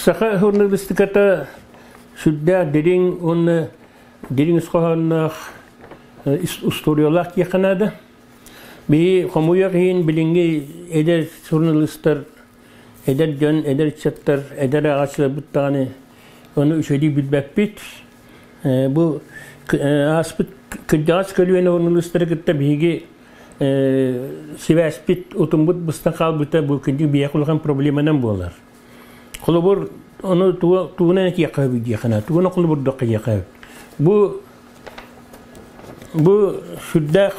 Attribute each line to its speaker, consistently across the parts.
Speaker 1: Саха журналистиката сүрдээх дириҥ уонна дириҥ ис хоһоонноох устуоруйалаах диэххэ наада. Биһи хомуйуох иһин билиҥҥи эдэр журналистар, эдэр дьон, эдэр ыччаттар, эдэр ааҕааччыларбыт даҕаны ону үчүгэйдик билбэппит. Бу ааспыт кырдьаҕас көлүөнэ журналистары кытта биһиги сибээспит, утумбут быстан хаалбыта бу күндү биһиэхэ улахан проблеманан буолар. Холобур, ону тугунан этиэххэ сөбүй диэххэ тугунан холобурдуохха диэххэ Бу бу сүрдээх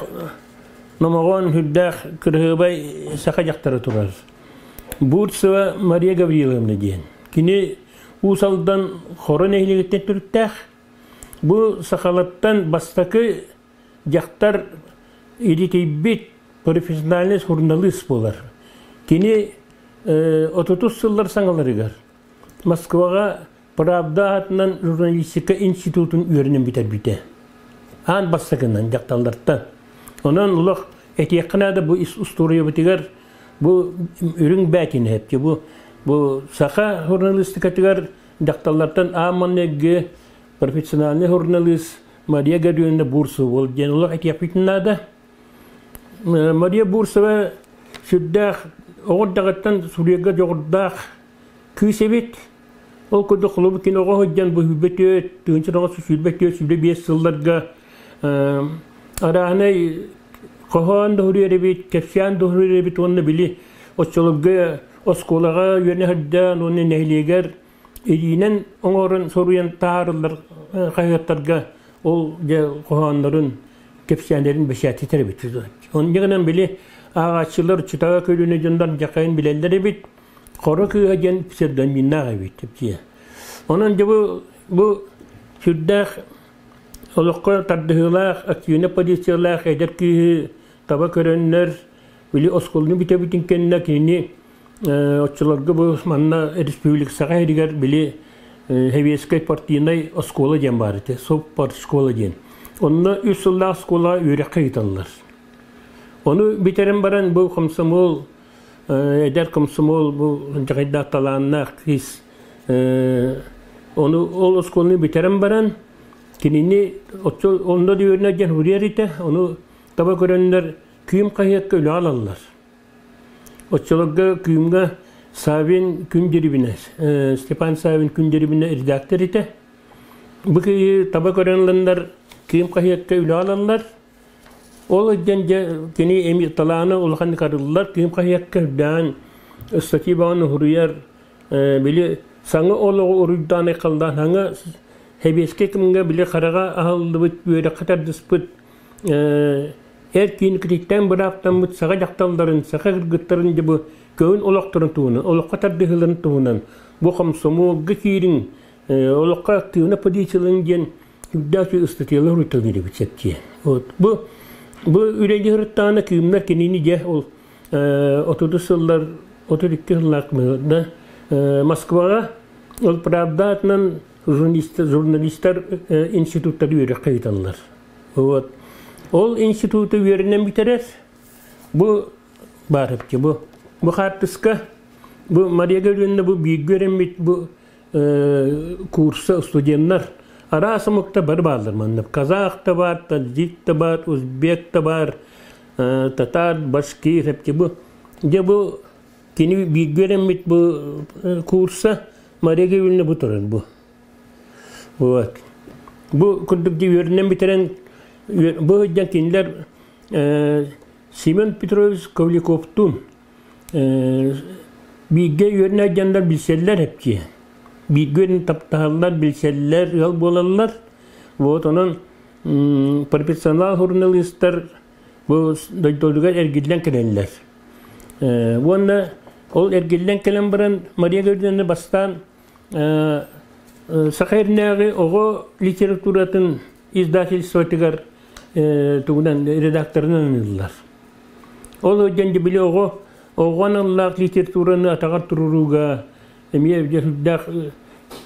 Speaker 1: номоҕон, сүрдээх кырыһыабай саха дьахтара турар. Бурцева Мария Гавриловна диэн. Кини Уус Алдан Хоро нэһилиэгиттэн төрүттээх. Бу сахалартан бастакы дьахтар идэтийбит профессиональный суруналыыс буолар. Кини отутус сыллар саҥаларыгар Москваҕа Правда аатынан журналистика институтун үөрэнэн бүтэрбитэ. Аан бастакынан дьахталлартан. Онон олох этиэххэ наада бу устуоруйабытыгар бу үрүҥ бээтинэһэпчи бу бу саха журналистикатыгар дьахталлартан аан маҥнайгы профессиональный журналист Мария Гавриловна Бурцева диэн олох этиэхпитин наада. Мария Бурцева сүрдээх оҕо эрдэҕиттэн суруйарга дьоҕурдаах кыыс эбит. Ол курдук холобур кини оҕо сылдьан бу 24, 1924, 25 сылларга арааһынай хоһоон да суруйар эбит, кэпсээн да суруйар эбит уонна били оччолорго оскуолаҕа үөрэнэ сылдьан уонна нэһилиэгэр илиинэн оҥорон суруйан таһаарыллар хаһыаттарга ол дьэ хоһооннорун кэпсээннэрин бэчээттэтэр эбит. Онньа гынан били ааҕааччылар чытаҕа көлүөнэ дьоннор дьахайын билэллэр эбит. Хоро кыыһа диэн псевдонимнаах эбит типчиэ. Онон дьэ бу бу сүрдээх олоххо тардыһыылаах, активнай позициялаах эдэр кыыһы таба көрөннөр, били оскуоланы бүтэбитин кэннэ кинини Оччолорго бу манна республика Саха сиригэр били Сэбиэскэй партийнай оскуола диэн баар этэ, школа диэн. Онно үс сыллаах оскуолаҕа үөрэххэ ыыталлар. Ону бүтэрэн баран бу комсомол, эдэр комсомол бу дьаҕайдаах талааннаах кыыс ону ол оскуоланы бүтэрэн баран кинини оччо онно да үөрэнэр диэн суруйар этэ, ону таба көрөннөр Кыым хаһыакка үлэҕэ ылаллар. Оччолорго Кыымҥа Савин Күн Дирибинэ, Степан Савин Күн Дирибинэ редактор этэ. Бу киһи таба көрөн ыланнар Кыым хаһыакка үлэ алаллар. Ол диэн дьэ кини эми талаана улаханнык арыллар. Кыым хаһыакка үрдээн статья баҕаны суруйар. Били саҥа олоҕу уруйдаан айхаллаан саҥа сэбиэскэй кэмҥэ били хараҕа аһыллыбыт үөрэххэ тардыспыт Эр киин критиктээн бырааптаммыт саха дьахталларын, саха кыргыттарын дьэ бу көҥүл олохторун туһунан, олоххо тардыһыыларын туһунан бу хомсомуолга киириҥ, олоххо активно позицияларын диэн үрдээх ыстатыйалар суруйталыыр эбит сэптиэ. Вот. Бу бу үлэлии сырыттаҕына кыымнар кинини дьэ ол 30 сыллар 32 сыллаах да Москваҕа ол Правда атынан журналистар институттары үөрэххэ ыыталлар. Вот. Ол институту үөрэнэн бүтэрэр. Бу баарыпчы бу. Бу хаартыска бу Мария Гавриловна бу бииргэ үөрэммит бу курса студеннар араас омукта бары бааллар манна. Казах да бар, таджик да бар, узбек да бар, татар, башкир хепти бу. Дьэ бу кини бииргэ үөрэммит бу курса Мария Гавриловна бу турар бу. Вот. Бу курдук дии үөрэнэн бүтэрэн бу сылдьан кинилэр Семен Петрович Ковляковтуун бииргэ үөрэнэ сылдьаннар билсэллэр эпчи. Бииргэ үөрэнэн таптаһаллар, билсэллэр, ыал буолаллар. Вот онон профессионал журналистар бу дойдуларыгар эргиллэн кэлэллэр. Уонна ол эргиллэн кэлэн баран Мария Гавриловна бастаан Саха сиринээҕи оҕо литературатын издательствотыгар тугунан редакторынан аныыллар. Ол диэн били оҕо оҕо аналлаах литератураны атаҕар туруорууга эмиэ сүрдээх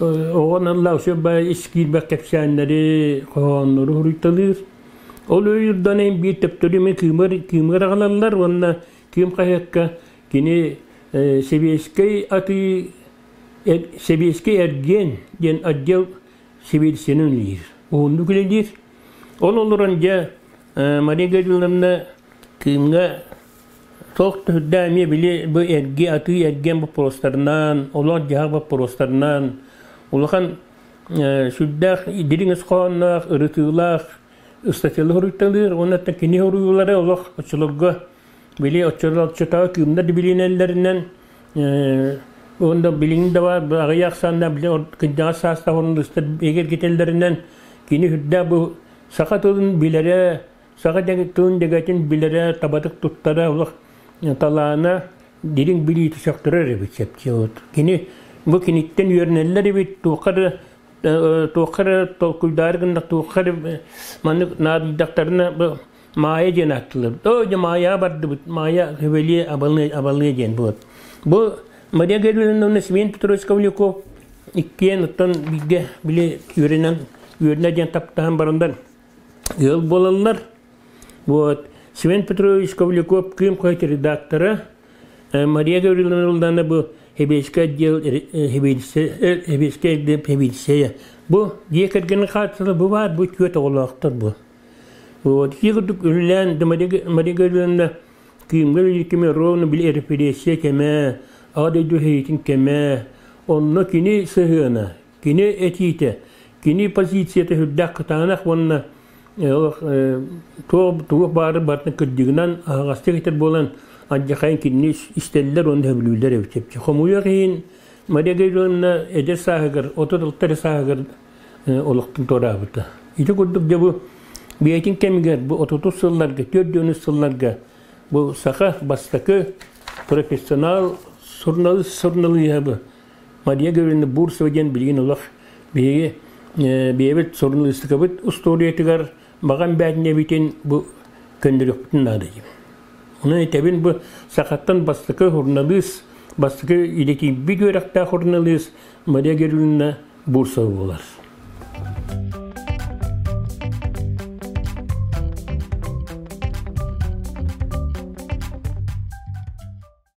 Speaker 1: оҕо аналлаах үчүгэй баай ис киирбэх кэпсээннэри, хоһооннору суруйталыыр. Ол өйүрдэн биир төптөрү эмиэ кыымар кыымыгар аҕалаллар уонна Кыым хаһыакка кини сэбиэскэй атыы Сэбиэскэй эргиэн диэн отдел сэбиэдиссэйинэн үлэлиир. Уһуннук үлэлиир. Ол олорон дьэ Мария Гавриловна Кыымҥа туох да үрдээх эмиэ били бу эрги атыы эргиэн боппуруостарынан, олох-дьаһах боппуруостарынан улахан сүрдээх дириҥ ис хоһоонноох, ырытыылаах ыстатыйалары суруйталыыр уонна кини суруйуулара олох оччолорго били оччотооҕу кыымнар билинэллэринэн уонна билиҥ да баар аҕыйах ахсааннаах били кырдьаҕас саастаах суруналыыстар эгэргитэллэринэн кини сүрдээх бу саха тылын билэрэ, саха тылын дэгэтин билэрэ, табатык туттара олох талаана дириҥ билиитэ сөхтөрөр эбит чэпчи. Кини бу киниттэн үөрэнэллэр эбит, туохха да туохха эрэ толкуйдаары гыннах, туохха эрэ маннык наадыйдахтарына бу Маайа диэн ааттыылар. Оо, дьэ Маайаҕа бардыбыт, Маайа Хөвелие абалыы абалыы диэн буолар. Бу Мария Гавриловна Семен Петрович Ковляков иккиэн оттон бииргэ били үөрэнэн үөрэнэ диэн таптаһан бараннар ыал буолаллар. Вот Семен Петрович Ковляков Кыым хаһыат редактора, Мария Гавриловна бу Хебельскэй отдел Хебельскэй отдел Хебельскэйэ. Бу дьиэ кэргэнин хаачыстыбата бу баар, бу түөрт оҕолоохтор бу. Вот ити курдук үлэлээн Мария Гавриловна Кыымҥа үлэлиир кэмэ ровно били репрессия кэмэ, Аҕа дойду сэриитин кэмэ, онно кини сыһыана, кини этиитэ, кини позицията сүрдээх кытаанах уонна туох туох баары барытын кырдьыгынан аһаҕастык этэр буолан алдьархайын кинини истэллэр уонна сөбүлүүллэр эбит чэпчи. Хомуйуох иһин Мария Гавриловна эдэр сааһыгар, 36 эрэ сааһыгар олохтон туораабыта. Ити курдук дьэ бу бэйэтин кэмигэр бу 30 сылларга, 43 сылларга бу саха бастакы профессионал суруналыыс суруналыыһа бу Мария Гавриловна Бурцева диэн билигин олох биһиги бэйэбит суруналыыстыкабыт устуоруйатыгар баҕам бээтинэбитин бу көннөрүөхпүтүн наада диим. Онон этэбин бу сахаттан бастакы суруналыыс, бастакы идэтийбит үөрэхтээх суруналыыс Мария Гавриловна Бурцева буолар.